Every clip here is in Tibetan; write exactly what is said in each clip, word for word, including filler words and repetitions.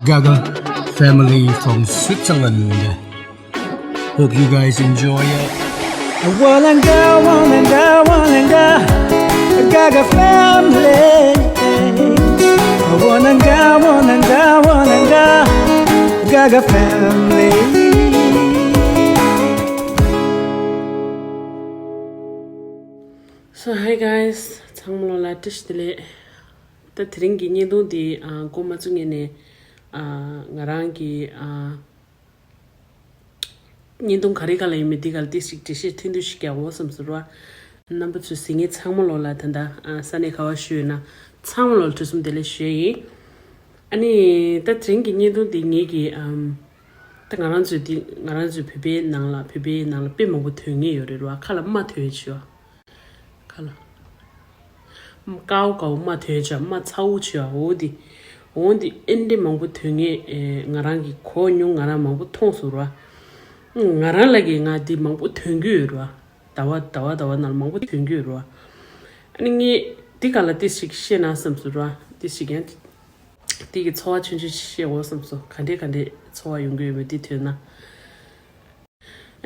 Gaga family from Switzerland. Hope you guys enjoy it. Walanga, walanga, walanga, Gaga family. Walanga, walanga, walanga, Gaga family. So, hi guys, ཚང་མ་ལོ་ལ་བཀྲ་ཤིས་བདེ་ལེགས། ད་དེ་རིང་གི་བརྙན་ཐུང་འདི་ཨ་འགོ་མ་བཙུགས་སྔོན་ནས་ཨ་ང་རང་གི་ཨ་བརྙན་ཐུང་ག་རེ་ག་ལ་ཡིན་མིན་འདི་ག་ལ་ཏོག་ཙམ་འགྲེལ་བཤད་ཐུང་ཐུང་ཞིག་རྒྱག་འོ་བསམ་སོང་ར། རྣམ་པ་ཚོས་གཟིགས་མཁན་ཚང་མ་ལོ་ལ་ད་ལྟ་ཨ་ས་གནས་ག་བ་བཞུགས་ཡོད་ན་ཚང་མ་ལོ་ལ་དུས་གསུམ་བདེ་ལེགས་ཞུ་ཡ་ཡིན། ཨ་ནི་ད་དེ་རིང་གི་བརྙན་ཐུང་འདི་ངེད་ཀྱི་ཨམ་ད་ང་རང་ཚོའི་འདི་ང་རང་ཚོའི་བོད་པའི་ནང་ལ་བོད་པའི་ནང་ལ་དཔེ་མང་པོ་ཐོན་ངེས་ཡོད་རེད་ར། ཁ་ལ་རྨ་ཐོན་ཆོག་ཁ་ལ། ཀའོ་ཀའོ་མ་ཐོན་ཆ་མ་ཚ་བོ་ཆོ་འོ་དེ། འོ་དེ་ཨེ་འདྲེ་མང་པོ་ཐོན་ངེས་ཨེ་ང་རང་གི་གོ་མྱོང་ང་རང་མང་པོ་མཐོང་སོང་ར། ང་རང་ལ་གི་ང་དེ་མང་པོ་ཐོན་གི་ཡོད་ར། ཟླ་བ་ཟླ་བ་ཟླ་བ་ནང་ལ་མང་པོ་ཐོན་གི་ཡོད་ར། ཨ་ནི་ངས་དེ་ག་ལ་ཏི་ཞིག་བཤད་ན་བསམ་སོང་ར། ཏི་ཞིག་ཡང་དེ་གི་ཚོར་བ་ཆུང་ཆུང་ཞིག་བཤད་འོ་བསམ་སོང་། ག་འདྲས་ག་འདྲས་ཚོར་བ་ཡོང་གི་ཡོད་མེད་དེ་ཐོན་ན།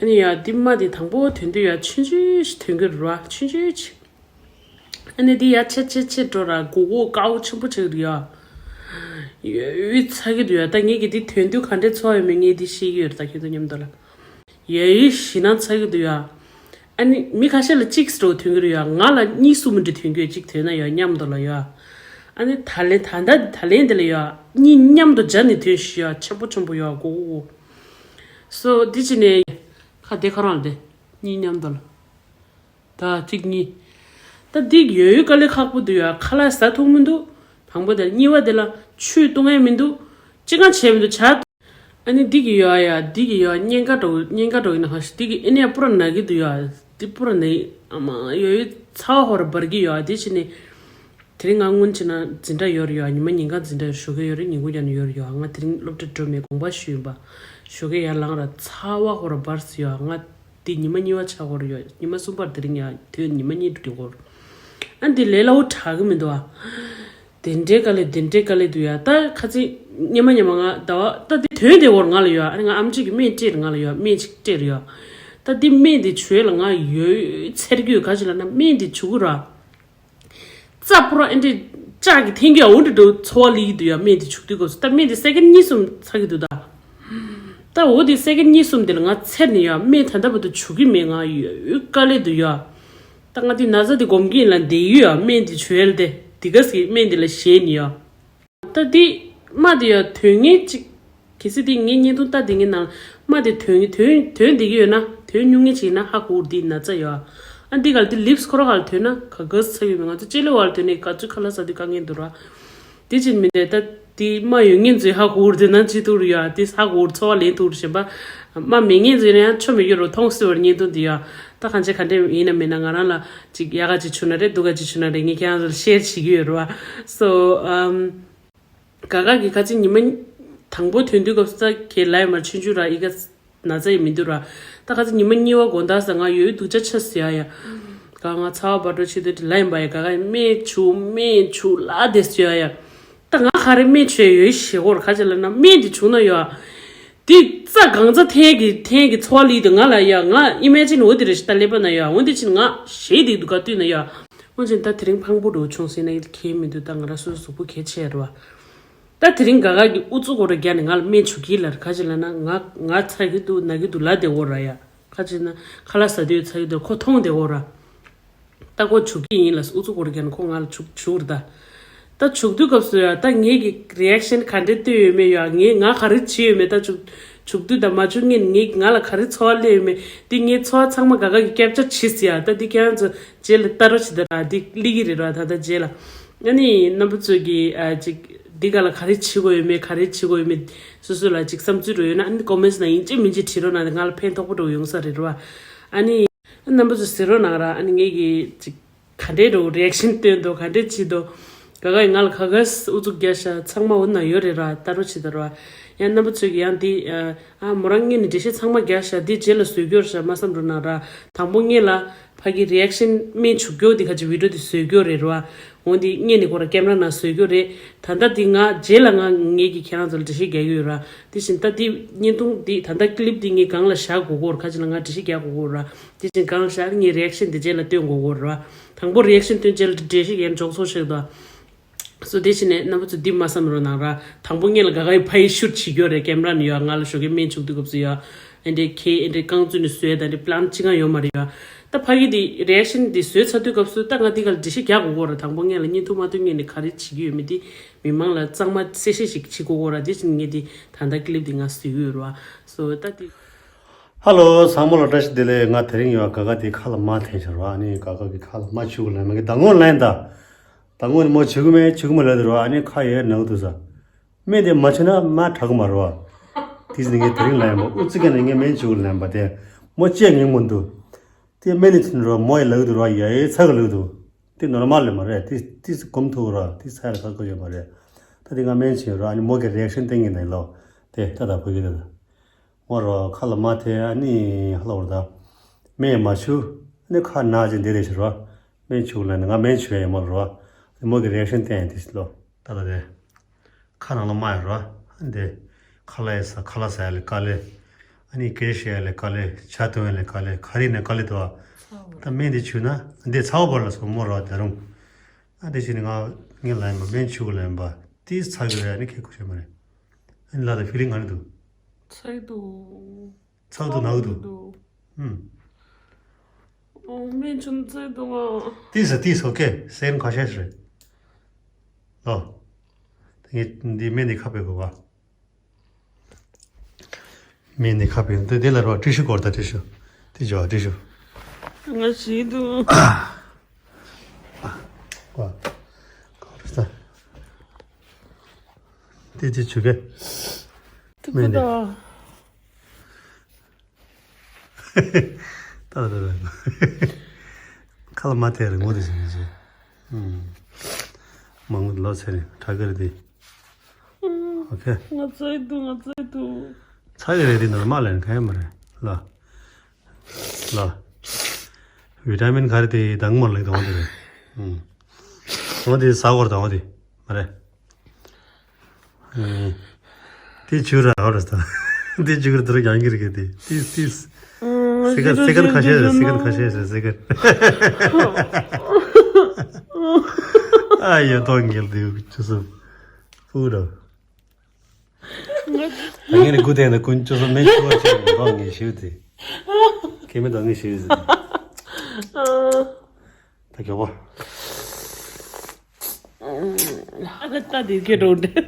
ཨ་ནི་ཡ་འདི་མ་འདི་དང་པོ་ཐོན་དུས་ཡ་ཆུང་ཆུང་ཞིག་ཐོན་གི་རེད་བ། ཆུང་ཆུང་ཞིག་ཨ་ནི་འདི་ཡ་ཆེ་ཆེ་ཆེ་འགྲོ་ར་མགོ་སྐོར་དཀར་པོ་ཆེན་པོ་ཆགས་རེད་ཡ། ཡོད་ཡོད་ཚ་གི་འདུག་ཡ། ད་ངས་ཀྱི་འདི་ཐོན་དུས་ག་འདྲས་ཚོར་ཡོད་མེད་ངས་འདི་ཤེས་ཀྱི་ཡོད་རེད། ད་ཁྱེད་ཚོ་མཉམ་དུ་ལ་ཡོད་ཡོད་ཞེད་སྣང་ཚ་གི་འདུག་ཡ། ཨ་ནི་མི་ཁ་ཤས་ལ་གཅིག་སྤྲོ་ཐོན་གི་རེད་ཡ། ང་ལ་གཉིས་གསུམ་འདྲ་ཐོན་གི་ཡོད། གཅིག་ཐོན་ན་ཡ་མཉམ་དུ་ལ་ཡ། ཨ་ནི་ད་ལན་ད་ད་ད་ལན་འདི་ལ་ཡ་གཉིས་མཉམ་དུ་སྦྱར་ནས་ཐོན་ཤི་ཡ། ཆེན་པོ་ཆེན་པོ་ཡ་མགོ་སྐོར། སོ་འདི་ཅི་ནས་ཁ་བདེ་ཁ་རང་ལ་བདེ། གཉིས་མཉམ་དུ་ལ། ད་གཅིག་གཉིས། ད་འདི་ཡོད་ཡོད་དཀའ་ལས་ཁག་པོ་འདུག་ཡ། ཁ་ལག་ཟ་ཐུབ་མི་འདུག་དང་པོ་དེ་གཉིས་པ་དེ་ལ་ཆུ་བཏུང་ཡས་མི་འདུག་ཅི་གང་བྱས་མི་འདུག་བྱ། ཨ་ནི་འདི་གི་ཡོད་ཡ། འདི་གི་ཡོད་གཉན་ཁ་འགྲོ་གཉན་ཁ་འགྲོ་ཡིན་ན་ཧ་ཤི། འདི་གི་ཨེ་ནས་པུ་ར་ན་གི་འདུག་ཡ། འདི་པུ་ར་ན་ཡི་ཨ་མ་ཡོད་ཡོད་ཚ་བ་ཧོ་ར་འབར་གི་ཡོད་དེ་ཕྱི་ནས། དེ་རིང་ང་སྔོན་ཕྱིན་ན་འཛིན་གྲྭ་ཡོད་རེད་ཡ། ཉི་མ་ཉིན་གང་འཛིན་གྲྭ་ཞོགས་ཀས་ཡོད་རེད། ཉིན་གུང་ཡང་ཡོད་རེད་ཡ། ང་དེ་རིང་སློབ་གྲྭ་འགྲོ་མེད་དགོངས་པ་ཞུས་ཡིན་པ། ཞོགས་ཀས་ཡར་ལངས་ར་ཚ་བ་ཧོ་ར་འབར་སི་ཡ། ང་འདི་ཉི་མ་གཉིས་པ་ཆགས་ཀྱི་ཡོད་རེད་ཡ། ཉི་མ་གསུམ་པར་དེ་རིང་ཡ་དུས་ཉི་མ་གཉིས་འགྲོ་གི་ཡོད་རེད། ཨ་འདི་ལས་སླ་བོ་དྲག་གི་མི་འདུག་ཨ། དེ་འདྲའི་དཀའ་ལས་དེ་འདྲའི་དཀའ་ལས་འདུག་ཡ། ད་ཁ་ཚིག་སྙེ་མ་སྙེ་མ་ང་ཟླ་བ་ད་འདི་དོན་དེ་བོར་ང་ལ་ཡོད་ཨ། ང་ཨམ་ཆི་གི་སྨན་སྤྲད་ང་ལ་ཡོད། སྨན་ཅིག་སྤྲད་ཡོད། ད་འདི་སྨན་འདི་བྱུས་ལ་ང་ཡོད་ཚེར་གྱི་ཡོད། ག་ཅི་ལ་ན་སྨན་འདི་བྱུག་གི་ར། རྩ་པོ་ར་ཨེ་འདྲི་ལྕགས་ཀྱི་འཐེན་གྱི་འོ་འདྲི་འགྲོ་ཚོར་བ་ལི་གི་འདུག་ཡ། སྨན་འདི་བྱུག་དུས་སྐབས་སུ་ད་སྨན་འདི་སེ་ཀན་གཉིས་གསུམ་ཚ་གི་འདུག་ད། ད་འོ་འདི་སེ་ཀན་གཉིས་གསུམ་འདི་ལ་ང་ཚེར་ནས་ཡ་སྨན་ད་ལྟ་བར་དུ་བྱུག་གི་མེད། ང་ཡོད་དཀའ་ལས་འདུག་ཡ། ད་ང་འདི་ན་ཚ་འདི་སྒོམ་གྱི་ཡིན་ལ་འདི་ཡོད་ཡ། སྨན་འདི་བྱུག་ཡ་ལ་དེ་འདི་ག་སི་སྨན་འདི་ལ་ཞེད་ནས་ཡ། ད་འདི་མ་འདི་ཡ་དོན་ངེས་ཅིག་གལ་སྲིད་འདི་ངའི་བརྙན་ཐུང་ལྟ་འདི་ངའི་ནང་མ་འདི་དོན་དོན་དོན་འདི་གི་ཡོད་ན་དོན་སྙུང་ངེས་ཅིག་ཡིན་ན་ཧ་གོ་འདི་ན་ཚ་ཡོད་ཨ། འདི་ག་ལ་འདི་ལིབ་སི་ཁོ་ར་ག་ལ་དོན་ན་ག་ག་ཚ་ཡོད་མེད། ང་ཚོ་ལྕེ་ལེ་བ་ལ་དོན་ནས་ག་ཚོད་ཁ་ལག་ཟ་དུས་དཀའ་ངལ་འདུག་ར། དེ་ཅིག་མི་འདི་ད་འདི་མ་ཡོད་ངེས་ཚོས་ཧ་གོ་འདི་ན་ཅི་ཐུག་རུ་ཡོད་ཨ། འདི་ཧ་གོ་ཚོ་བ་ལེན་ཐུག་རུ་ཞེན་པ། མ་མེད་ངེས་ཚོས་ན་ཡང་ཆོ་མི་ཡོད་རུ་མཐོང་སྲིད་བར་བརྙན་ཐུང་འདི་ཡོད་ཨ། ད་གང་ཆེ་ག་འདྲས་ཡིན་ན་མེད་ན་ང་རང་ལ་ཅིག་ཡག་ག་ཅིག་བྱུང་ན་རེད། སྡུག་ག་ཅིག་བྱུང་ན་རེད། ངས་ཁྱེད་རང་ཚོ་ལ་ཤེར་བྱེད་ཀྱི་ཡོད་རུ་བ། སོ་ཨམ། ག་ག་གི་ཁ་ཅིག་ཉི་མ་དང་པོ་ཐོན་དུས་སྐབས་སུ་ད་ཁྱེད་ལ་ཡི་མར་ཆུང་ཆུང་ར་ཡི་ག་ན་ཚ་ཡི་མི་འདུག་ར། ད་ཁ་ཅིག་ཉི་མ་གཉིས་པ་དགོང་དག་ས་ང་ཡོད་སྡུག་ཅག་ཆ་ཟེར་ཡ་ཡ། ག་ང་ཚ་བ་བར་འགྲོ་ཆེད་དུ་ལ་ཡིན་པ་ཡ། ག་ག་སྨན་བྱུག་སྨན་བྱུག་ལ་དེ་ཟེར་ཡ་ཡ། ད་ང་ག་རེ་སྨན་བྱས་ཡོད་ཞེ་གོ་ར། ག་ཅི་ལ་ན་སྨན་དེ་བྱུག་ན་ཡ། དེ་རྩ་གང་ཚ་འཐེན་གི་འཐེན་གི་ཚོར་བ་ལི་དེ་ང་ལ་ཡ། ང་ཨི་མེ་ཇིན་འོ་དེ་རེ་ཞིག་ད་ལེ་པ་ན་ཡ། འོ་དེ་ཕྱིན་ང་ཞེད་དེ་འདུག་ག་དུས་ན་ཡ། འོན་ཀྱང་ད་དེ་རིང་ཕངས་པོ་འགྲོ་བྱུང་ཟེར་ན་ཡིད་ཁྱེད་མི་འདུག་ད་ང་ར་སོ་སོ་གཟུགས་པོ་གལ་ཆེ་རེད་བ། ད་དེ་རིང་ག་ག་གི་ཨུ་ཚུགས་སྐོར་རྒྱག་ནས་ང་ལ་སྨན་བྱུག་གི་ལ་ར། ག་ཅི་ལ་ན་ང་ང་ཚ་གི་འདུག་ན་གི་འདུག་ལ་དེ་འོ་ར་ཡ། ག་ཅི་ན་ཁ་ལག་ཟ་དུས་ཚ་གི་འདུག་ཁོ་མཐོང་དེ་འོ་ར། ད་ཁོ་བྱུག་གི་ཡིན་ལ་ཨུ་ཚུགས་སྐོར་རྒྱག་ནས་ཁོ་ང་ལ་བྱུག་བྱུག་རེད་ད། ད་བྱུག་དུས་སྐབས་སུ་ཡ་ད་ངེད་ཀྱི་རི་ཨེག་ཤན་ག་འདྲས་སྟོན་ཡོད་མེད་ཡ། ངས་ང་ག་རེ་བྱས་ཡོད་མེད། ད་བྱུག་བྱུག་དུས་ད་མ་བྱུག་ངེད་ངེད་ང་ལ་ག་རེ་ཚོར་བ་སླེབས་ཡོད་མེད་དེ་ངའི་ཚོར་བ་ཚང་མ་ག་ག་གི་ཀེབ་ཅར་བྱས་ཟེར་ཡ། ད་འདི་ཁྱེད་རང་ཚོ་རྗེས་ལ་ལྟ་རོགས་བྱེད་ད་ར། འདི་སླེབས་ཀྱི་རེད་ར་ད་ལྟ་རྗེས་ལ། ཨ་ནི་རྣམ་པ་ཚོས་ཀྱི་ཨ་ཅིག་འདི་ག་ལ་ག་རེ་བྱེད་དགོས་ཡོད་མེད་ག་རེ་བྱེད་དགོས་ཡོད་མེད་སོ་སོ་ལ་ཅིག་བསམ་ཚུལ་རོ་ཡོད་ན་ཨ་ནི་ཀོ་མེན་སི་ནང་ཡིན་གཅིག་མིན་གཅིག་བྲིས་རོགས་གནང་། ང་ལ་ཕན་ཐོགས་པོ་འགྲོ་ཡོང་ས་རེད་ར་བ། ཨ་ནི་རྣམ་པ་ཚོས་ཟེར་རོགས་གནང་ར། ཨ་ནི་ངེད་ཀྱི་ཅིག་ག་འདྲའི་འགྲོ་རི་ཨེག་ཤན་སྟོན་འདུག་ག་འདྲའི་བྱེད་འདུག་ག་ག་ཡིས་ང་ལ་ག་ག་ཨུ་ཚུགས་རྒྱག་ཤག་ཚང་མ་འོ་ན་ཡོད་རེད་ར། ལྟ་རོགས་བྱེད་ད་ར། ཡང་རྣམ་པ་ཚོས་ཀྱི་ཡང་འདི་ཨ་མོ་རང་ངེད་ནས་འགྲེལ་བཤད་ཚང་མ་རྒྱག་ཤག་འདི་རྗེས་ལ་བཟོས་རྒྱུ་རེད་ཤག་མ་བསམ་རོགས་གནང་ར། དང་པོ་ངེད་ལ་ཕ་གི་རི་ཨེག་ཤན་སྨན་བྱུག་རྒྱུ་འདི་ཁ་ཅིག་བི་ཌི་ཡོ་འདི་བཟོས་རྒྱུ་རེད་ར། འོ་འདི་ངེད་ནས་ཁོ་ར་ཀེམ་ར་ནང་བཟོས་རྒྱུ་རེད། ད་ལྟ་འདི་ང་རྗེས་ལ་ང་ངེད་ཀྱིས་ཁྱེད་རང་ཚོ་ལ་འགྲེལ་བཤད་རྒྱག་གི་ཡོད་ར། དེ་བཞིན་ད་འདི་བརྙན་ཐུང་འདི་ད་ལྟ་ཀི་ལིབ་འདི་ངས་སྒང་ལ་བཞག་དགོས་ཀྱི་ཡོད་ར། ཁ་ཅིག་ལ་ང་འགྲེལ་བཤད་རྒྱག་དགོས་ཀྱི་ཡོད་ར། དེ་བཞིན་སྒང་ལ་བཞག་ངས་རི་ཨེག་ཤན་འདི་རྗེས་ལ་སྟོན་དགོས་ཀྱི་ཡོད་ར། དང་པོ་རི་ཨེག་ཤན་སྟོན་རྗེས་ལ་འགྲེལ་བཤད་ཡན་འཇོག་ཚོ་ཞིག་དང་། སོ་དེ་བཞིན་ནས་རྣམ་པ་ཚོ་འདི་མ་བསམ་རོགས་གནང་ར། དང་པོ་ངེད་ལ་ག་ག་ཡིས་ཕ་ཡི་ཤུད་བྱེད་རྒྱུ་རེད། ཀེམ་ར་ནས་ཡོད། ང་ལ་ཞོགས་ཀས་སྨན་བྱུག་དུས་སྐབས་སུ་ཡོད། ཨེ་འདྲའི་ཁེ་ཨེ་འདྲའི་རྐང་བཙུགས་ནས་བཟོས་ད་འདྲའི་པི་ལན་ཅི་གང་ཡོད་མ་རེད་ཡ། ད་ཕ་གི་འདི་རི་ཨེག་ཤན་འདི་བཟོས་ཚར་དུས་སྐབས་སུ་ད་ང་འདི་ག་ལ་འགྲེལ་བཤད་རྒྱག་དགོས་ཀྱི་ཡོད་ར། དང་པོ་ངེད་ལ་བརྙན་ཐུང་མ་སྟོན་ངེད་ནས་ག་རེ་བྱེད་ཀྱི་ཡོད་མེད་འདི་མི་མང་ལ་གཙང་མ་གསལ་བཤད་ཞིག་བྱེད་དགོས་ཀྱི་ཡོད་ར། དེ་བཞིན་ངེད་འདི་ད་ལྟ་ཀི་ལིབ་འདི་ང་བཟོས་ཀྱི་ཡོད་ར། སོ་ད་འདི། ཧ་ལོ། ཚང་མ་ལ་བཀྲ་ཤིས་བདེ་ལེགས། ང་དེ་རིང་ཡོད་ག་ག་འདི་ཁ་ལ་མ་འཐེན་ཤག་ར། ཨ་ནི་ག་ག་གི་ཁ་ལ་མ་བྱུག་ལབ་མ་གི་ད་ངོ་ལན་ད། ད་ངོ་ནི་མོ་བྱེད་གི་མེད་བྱེད་གི་མེད་ལབ་དུས་ར། ཨ་ནི་ཁ་ཡོད་ནག་འདུག་ས། སྨན་དེ་མ་བྱུག་ན་མ་དྲག་གི་མ་རེད་བ། དེ་ཟིན་ངས་དེ་རིང་ལབ་ཡིན་པ། ཨུ་ཙི་ཀ་ནས་ངས་སྨན་བྱུག་ལབ་ཡིན་པ་དེ་མོ་བཅད་ངེས་མོ་འདུག་དེ་སྨན་དེ་བྱུག་ན་ར་མོ་ཡི་ལབ་འདུག་ར། ཡ་ཡི་ཚ་གི་ལབ་འདུག་དེ་ནོར་མལ་ལེ་མ་རེད། དེ་དེ་སྒོམ་ཐུབ་ར། དེ་ཚ་ཡ་ཁག་པོ་ཡོད་མ་རེད། ད་དེ་ང་སྨན་བྱིན་ར། ཨ་ནི་མོ་གི་རི་ཨེག་ཤན་བསྟན་གི་ནས་ལོ། དེ་ད་ད་ཕོ་གི་ད་ད། མོ་རོ་ཁ་ལ་མ་ཐེ། ཨ་ནི་ཧ་ལ་བོར་ད། སྨན་མ་བྱུག་ཨ་ནི་ཁ་ན་ཅིག་འདི་རེད་ཤི་རོ། སྨན་བྱུག་ལ་ནི་ང་སྨན་བྱུག་ཡ་ཡིན་མོ་རོ། མོ་གི་རི་ཨེག་ཤན་བསྟན་ཡ་དེ་ལོ། ད་ད་དེ། ཁ་ནང་ལ་མ་ཡ་རོ། འདི། ཁ་ལ་ཡ་ས་ཁ་ལ་ས་ཡ་ལེ་དཀའ་ལེ། ཨ་ནི་སྐད་བཤད་ཡ་ལེ་དཀའ་ལེ། ཇ་འཐུང་ཡ་ལེ་དཀའ་ལེ། ག་རེ་ནས་དཀའ་ལེ་འདུག་ད་སྨན་འདི་བྱུག་ན་འདི་ཚ་བོ་བར་ལ་སོ་མོ་རོ་ད་རུང་། ཨ་འདི་བྱས་ནས་ང་ངས་ལ་ཡིན་པ་སྨན་བྱུག་ལ་ཡིན་པ། དེ་ཚ་གི་རེད། ཨ་ནི་ཁེ་ཁུ་ཤེས་མ་རེད། ཨ་ནི་ལ་ད་ཕི་ལིང་ག་རེ་འདུག་ཚ་གི་འདུག་ཚ་གི་འདུག་ན་གི་འདུག་འདུག་ཨུམ། ཨོ་སྨན་བྱུག་ཚ་གི་འདུག་ང་། ཏིས་ཏིས་ཨོ་ཀེ་སེན་ཁ་ཤས་རེད། ལོ། ངས་འདི་སྨན་འདི་ཁ་ཕེ་དགོས་པ། སྨན་འདི་ཁ་ཕེ་འདི་འདི་ལ་རོ་ཏྲི་ཤུ་སྐོར་ད་ཏྲི་ཤུ། ཏི་ཇོ་ཏྲི་ཤུ། ང་ཞིག་འདུག་ཀོ། ཀོ་རེ་ས། ཏི་ཏི་ཆུ་གེ། སྨན་འདི། ད་ད་ད། ཁ་ལ་མ་ཐེ་རེ་ངོ་དེ་ཟིན་ཟིན། མང་ལོ་ཚེ་རིང་དྲག་གི་རེད་དེ། ཨོ་ཁེ། ང་ཚོའི་འདུག་ང་ཚོའི་འདུག་ཚ་གི་རེད་དེ་ནོར་མལ་ལེན་ག་ཡ་མ་རེད་ལ། ལ། བི་ཏ་མིན་ག་རེ་དེ་དང་མོ་ལེན་དང་དེ་རེད། ཨུམ། འོ་དེ་ཟ་གོར་དང་འོ་དེ་མ་རེད། ཨེ། དེ་བྱུག་ར་ཧོ་ར་ས། དེ་བྱུག་ར་དུ་ར་ཡང་གི་རེད་དེ། ཏིས་ཏིས། སི་ཀར་སི་ཀར་ཁ་ཤས་རེད། སི་ཀར་ཁ་ཤས་རེད། སི་ཀར། ཨ་ཡ་ཏོ་ངེལ་དེ་བྱུག་སོ། ཕུ་ར། ད་ངས་ནི་སྒུག་བསྡད་ན་ཀུན་སྤྱོད་བཟང་མེད་ཆུ་བ་ཆེ་བའི་འདང་ངེས་ཞུ་དེ། ཁེ་མེད་འདང་ངེས་ཞུ་ཟེར། ད་མགྱོགས་པོ། ཨ་ད་དེ་སྐད་འགྲོ་འདྲ།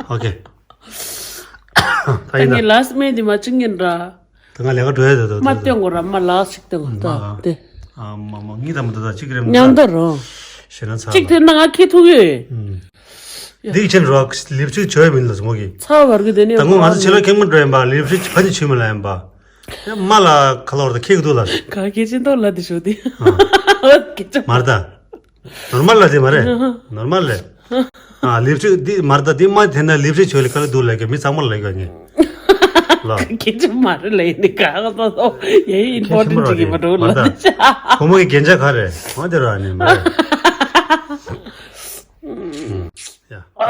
ཨོ་ཁེ། ད་ད་ཡིན་ད། ངས་ལ་སི་མེད་འདི་མ་བྱུག་ཉིན་ར། ད་ང་ལས་ཀ་འགྲོ་ཡ་ད་ད། མ་སྟོན་དགོས་ར་མ་ལ་སིག་སྟོན་དགོས་ད་དེ། ཨ་མ་མ་གཉིས་དང་མ་ད་ད་གཅིག་རེད་མ་ད། མཉམ་ད་རོ། ཞེ་ན་ཚ་གཅིག་ཐོན་ན་ང་ཁེ་ཐུག་ཡོད། འདི་ཡི་ཆེན་རོགས་ལིབ་སི་ཊིག་བྱོས་མིན་ལ་སོ་མོ་གི། ཚ་བར་གི་དེ་ནས་ད་ངོ་ང་ཚོ་ཕྱི་ལོགས་ཁེངས་མ་འགྲོ་ཡིན་པ། ལིབ་སི་ཊིག་ཕ་ནི་ཆུ་མི་ལ་ཡིན་པ། ཡ་མ་ལ་ཁ་ལོར་ད་ཁེག་འདུག་ལ། ག་གེ་ཅི་འདོག་ལ་དེ་ཤོ་དེ། ཨ། གེ་ཅི། མར་ད། ནོར་མལ་ལ་དེ་མ་རེད། ནོར་མལ་ལས། ཨ་ལིབ་སི་ཊིག་འདི་མར་ད་འདི་མ་དེ་ན་ལིབ་སི་ཊིག་བྱོས་ལ་ཁ་ལ་འདུག་ལ་གི་མི་ཚང་མ་ལ་ལ་ག་ངེ། ལ། གེ་ཅི་མ་རེད་ལ་ཡིན་ནི་ག་ག་ད་ད་ཡ་ཡི་ཨིམ་པོར་ཊན་ཊི་ཅིག་ཡིན་པ་འགྲོ་ལ། ཁོ་མོ་གི་རྒྱན་ཆ་ག་རེད་མ་དེ་ར་ནི་མ་རེད། ཡ། ཨ་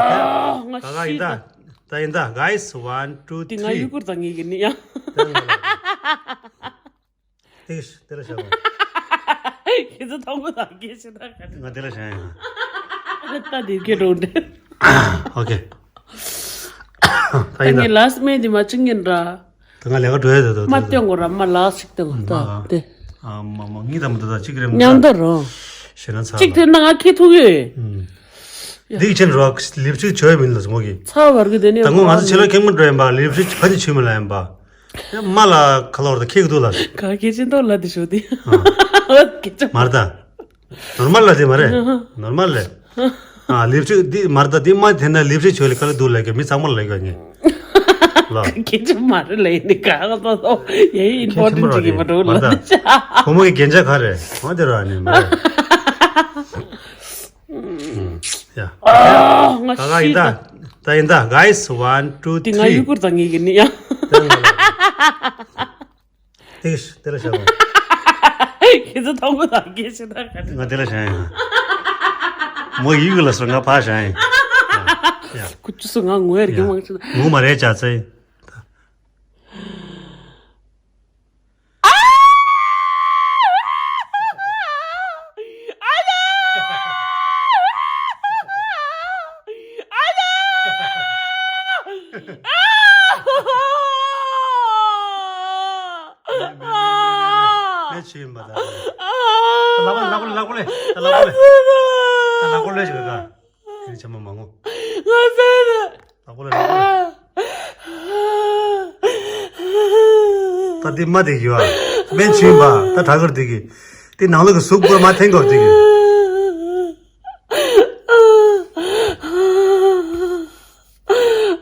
ང་ག་ག་ཡིན་ཤི་ད། ད་ཡིན་ད། Guys, one, two, three. དེ་ང་ཡུ་གུར་དང་ངེད་ཀྱི་ནི་ཡ། དེ་ལ་དེ་ལ་བཞག་གོ། ཁྱེད་ཚོ་མཐོང་གོ་དང་སྐད་ཆ་ད་ག་ང་དེ་ལ་བཞག་ཡིན། ད་དེ་སྐད་འགྲོ་འདྲ། ཨོ་ཁེ། ད་ད་ཡིན་ངས་ད། ལ་སི་མེད་འདི་མ་བྱུག་ཉིན་ར། ད་ང་ལས་ཀ་འགྲོ་ཡ་ད་ད་མ་ད་སྟོན་དགོས་ར་མ་ལ་སིག་སྟོན་དགོས་ད་དེ། ཨ་མ་མ་གཉིས་དང་མ་ད་ད་གཅིག་རེད་མ་ད། མཉམ་ད་རོ། ཞེ་ན་ཚ་གཅིག་ལ་ཐོན་ན་ང་ཁེ་ཐུག་ཡོད། འདི་ཡི་ཆེན་རོགས་ལིབ་སི་ཊིག་བྱོས་མིན་ལ་སོ་མོ་གི། ཚ་བར་གི་དེ་ནས་ད་ངོ་ང་ཚོ་ཕྱི་ལོགས་ཁེངས་མ་འགྲོ་ཡིན་པ། ལིབ་སི་ཊིག་ཕ་ནི་ཆུ་མི་ལ་ཡིན་པ། ཡ་མ་ལ་ཁ་ལོར་ད་ཁེག་འདུག་ལ། ག་གེ་ཅི་འདོག་ལ་དེ་ཤོ་དེ། ཨ། གེ་ཅི། མར་ད། ནོར་མལ་ལ་དེ་མ་རེད། ནོར་མལ་ལས། ཨ་ལིབ་སི་ཊིག་འདི་མར་ད་འདི་མ་དེ་ན་ལིབ་སི་ཊིག་བྱོས་ལ་ཁ་ལ་འདུག་ལ་གི་མི་ཚང་མ་ལ་ལ་ག་ངེ། ལ། གེ་ཅི་མ་རེད་ལ་ཡིན་ནི་ག་ག་ད་ད་ཡ་ཡི་ཨིམ་པོར་ཊན་ཊི་ཅིག་ཡིན་པ་འགྲོ་ལ། ཁོ་མོ་གི་རྒྱན་ཆ་ག་རེད་མ་དེ་ར་ནི་མ་རེད། ཡ། ཨ། ང་ག་ག་ཡིན་ཤི་ད། ད་ཡིན་ད། Guys, one, two, three. དེ་ང་ཡུ་གུར་དང་ངེད་ཀྱི་ནི་ཡ། དེ་ལ་ཤ་བ། ཁྱེད་ཚོ་མཐོང་གི་དང་སྐད་ཆ་ད་ག་ང་དེ་ལ་ཤ་ཡིན། མོ་ཡུ་གུ་ལ་སོ་ང་ཕ་ཤ་ཡིན། ཡ། ཁུ་ཆུ་སུ་ང་ངོ་ཡར་གྱི་མང་ཆུ་ད། ངུ་མ་རེད་ཅག་ཚེ། མེ་ཆུ་ཡིན་པ་ད། ལག་པ་ལག་པ་ལག་པ་ལས། ལག་པ་ལས། ལག་པ་ལས་ཞིག་ག་ཁྱེད་ཆ་མ་མ་ངུ། ལག་པ་ལས། ལག་པ་ལས། ད་འདི་མ་དེ་གི་བ། སྨན་ཆུན་པ་ད་དྲག་གར་དེ་གི། དེ་ནང་ལོགས་ཀྱི་གཟུགས་པོ་མ་འཐེན་གོ་དེ་གི།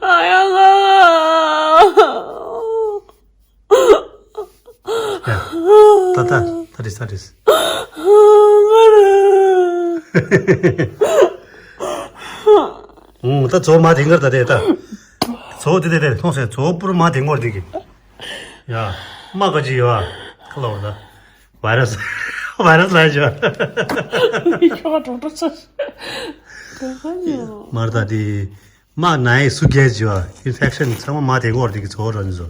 ཨ་ཡ་ང་། ཡ། ད་ད་ད་རིས་ད་རིས། ཨུང་། ད་ཚོ་མ་དེང་གར་ད་དེ་ད། ཚོ་དེ་དེ་དེ་མཐོང་སེ་ཚོ་པུར་མ་དེང་གར་དེ་གི། ཡ། མ་ག་ཅི་ཡོད་ཨ། ཁ་ལོ་ད། virus virus ལ་ཡོད། ཤོག་གྲོགས་གྲོགས་ཚོ། ག་ག་ཡོད། མར་ད་དེ། མ་ནའི་སུ་གེ་ཅི་ཡོད་ཨ། infection ཚང་མ་མ་དེང་གར་དེ་གི་ཚོ་ར་ནི་ཚོ།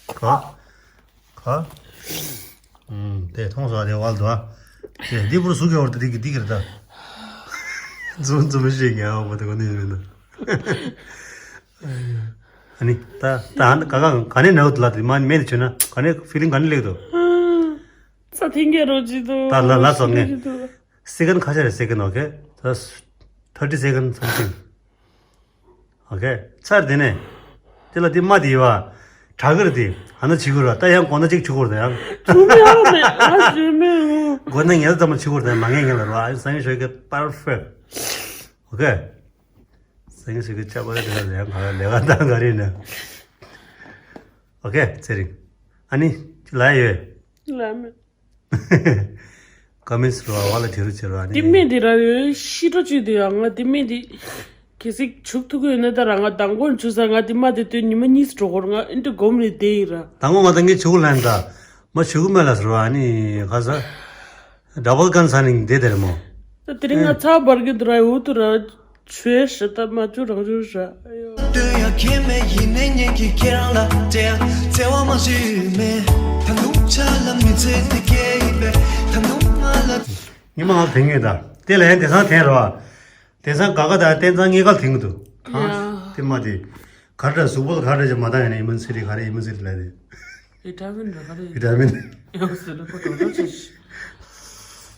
ག་ག་ཨུམ། དེ་མཐོང་སོང་། དེ་ཝལ་དུ་ཨ། དེ་འདི་པུར་སུ་གི་བར་དུ་འདི་གི་འདི་གིར་ད། འཛུམ་འཛུམ་ཞིག་ངལ་བ་དེ་གོ་ནི་ཡིན་ན། ཨ་ནི་ད་ད་ག་ག་ག་ནས་ནའུ་ལ་དེ་མ་མེད་དུ་བྱོས་ན་ག་ནས་ཕི་ལིང་ག་ནས་ལེགས་དོ། ས་ཐེངས་རོ་ཅི་དུ། ད་ལ་ལ་སོང་ངས། སེ་ཀན་ཁ་ཤས་རེད། སེ་ཀན་ཨོ་ཁེ། ད་thirty second something. ཨོ་ཁེ། ཚར་དེ་ནས། དེ་ལ་དེ་མ་དེ་ཡི་བ། དྲག་གི་རེད་དེ། ཨ་ན་བྱེད་དགོས་ར། ད་ཡང་མགོ་ན་གཅིག་བྱེད་དགོས་རེད་ད་ཡང་། བྱུང་མེད་ཨ་མེད། ཨ་བྱུང་མེད། མགོ་ན་ངལ་ཙམ་མ་བྱེད་དགོས་རེད་ད་ཡང་། མ་ངལ་ངལ་ལ་ར། ཨ་སང་ཉིན་ཞོགས་ཀས་perfect. ཨོ་ཁེ། སང་ཉིན་ཞོགས་ཀས་ཅག་པ་རེད་དེ་ལ་ཡང་ག་ལས་ཀ་དང་ག་རེད་ན། ཨོ་ཁེ་ཚེ་རིང་། ཨ་ནི། ཅི་ལ་ཡོད། ལ་མེད། ཀོ་མེན་སི་རོ་བ་ལ་དྲི་རུ་བྱེད་རོགས་ཨ་ནི། དེ་མེད་དེ་ར་ཡོད་ཤི་འགྲོ་བཅུག་དེ་ཡང་ང་དེ་མེད་དེ། གལ་སྲིད་བྱུག་ཐུབ་ཀྱི་ཡོད་ན་ད་ར་ང་མདང་དགོང་བྱུག་ས་ང་དེ་མ་དེ་དུས་ཉི་མ་གཉིས་སུ་འགྲོ་གོ་ར། ང་ཨེ་འདྲ་སྒོམ་ནས་བསྡད་ཡིན་ར། མདང་དགོང་ང་ད་ངས་བྱུག་ལན་ད། མ་བྱུག་མེད་ལ་ཟེར་བ་ཨ་ནི་ག་ས། ཌ་བལ་ཀན་ས་ནིང་དེ་དེར་མོ། ད་དེ་རིང་ང་ཚ་བར་གི་འདུག་ར། འུ་ཐུ་ར། ཆུའི་ཧྲི་ཏ་མ་ཆུ་རང་ཆུ་ར། ཨ་ཡོ། ལྟོས་ཡ་ཁྱེད་མེད་ཡིན་ནའི་ངེད་ཀྱིས་ཁྱེད་རང་ལ་དྲན་ཡ་བརྩེ་བ་མ་ཞུས་མེད། ད་དུང་ཆ་ལ་མི་ཚེ་འདི་སྐྱེལ་ཡིན་པས་ད་དུང་ང་ལ། ཉི་མ་ང་དེང་ངེད་ད་དེ་ལ་ཡང་དེང་སང་དེང་རོ། དེང་སང་ག་ག་ད་དེང་སང་ངེད་ག་ལ་དེང་གི་འདུག་གང་ཡ། དེ་མ་དེ། ག་རེ་གཟུགས་པོ་ལ་ག་རེ་ཅིག་མ་བཏང་ཡ་ནས་ཨི་མུན་སི་ཊི་ག་རེ་ཨི་མུན་སི་ཊི་ལ་དེ། བི་ཊ་མིན་ར་ག་རེ། བི་ཊ་མིན། ཡང་ཟེར་ལ་ཁོ་དོ་དོ་ཆེ་ཤི།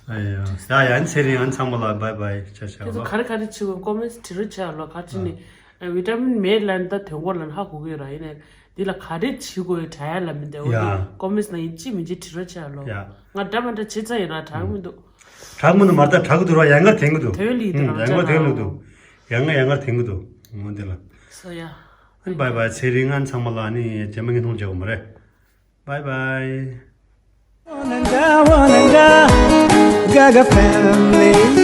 ཨ་ཡ། ཡ་ཡ་ཨ་ནི་ཚེ་རིང་ཨ་ནི་ཚང་མ་ལ་བའི་བའི་ཆ་ཆ་ལ། དེ་ཚོ་ག་རེ་ག་རེ་བྱེད་དགོས་ཀོ་མེན་སི་ཊི་བྲིས་རོགས་བྱས་ལོ། ག་ཅི་ནི། ཨ་བི་ཊ་མིན་མེད་ལབ་ནི་ད་དོན་གོ་ལ་ཧ་གོ་གི་ཡོད་ར། ཡིན་ནའི་འདི་ལ་ག་རེ་བྱེད་དགོས་ཡོད་དྲན་ཡ་ལ་མི་འདུག་ཡ། འོ་དེ་ཀོ་མེན་སི་ནང་ཡིན་ཅི་མིན་ཅི་བྲིས་རོགས་བྱས་ལོ། ཡ། ང་འདྲ་མ་འདྲ་བྱེད་ཚར་ཡིན་ར། དྲག་མི་འདུག་དྲག་མི་འདུག་མ་རེད་ད། དྲག་གི་འདུག་ར། ཡང་སྐར་དེང་གི་འདུག་དོན་ལི་དུ་ཨུམ། རང་ཡང་སྐར་དེང་གི་འདུག་ཡང་སྐར་ཡང་སྐར་དེང་གི་འདུག་འོ་དེ་ལ། སོ་ཡ། བའི་བའི་ཚེ་རིང་ཨ་ནི་ཚང་མ་ལ་ཨ་ནི་རྗེས་མ་ངས་མཐོང་བྱེད་དགོས་མ་རེད། བའི་བའི། Wananga, Wananga, Gaga family.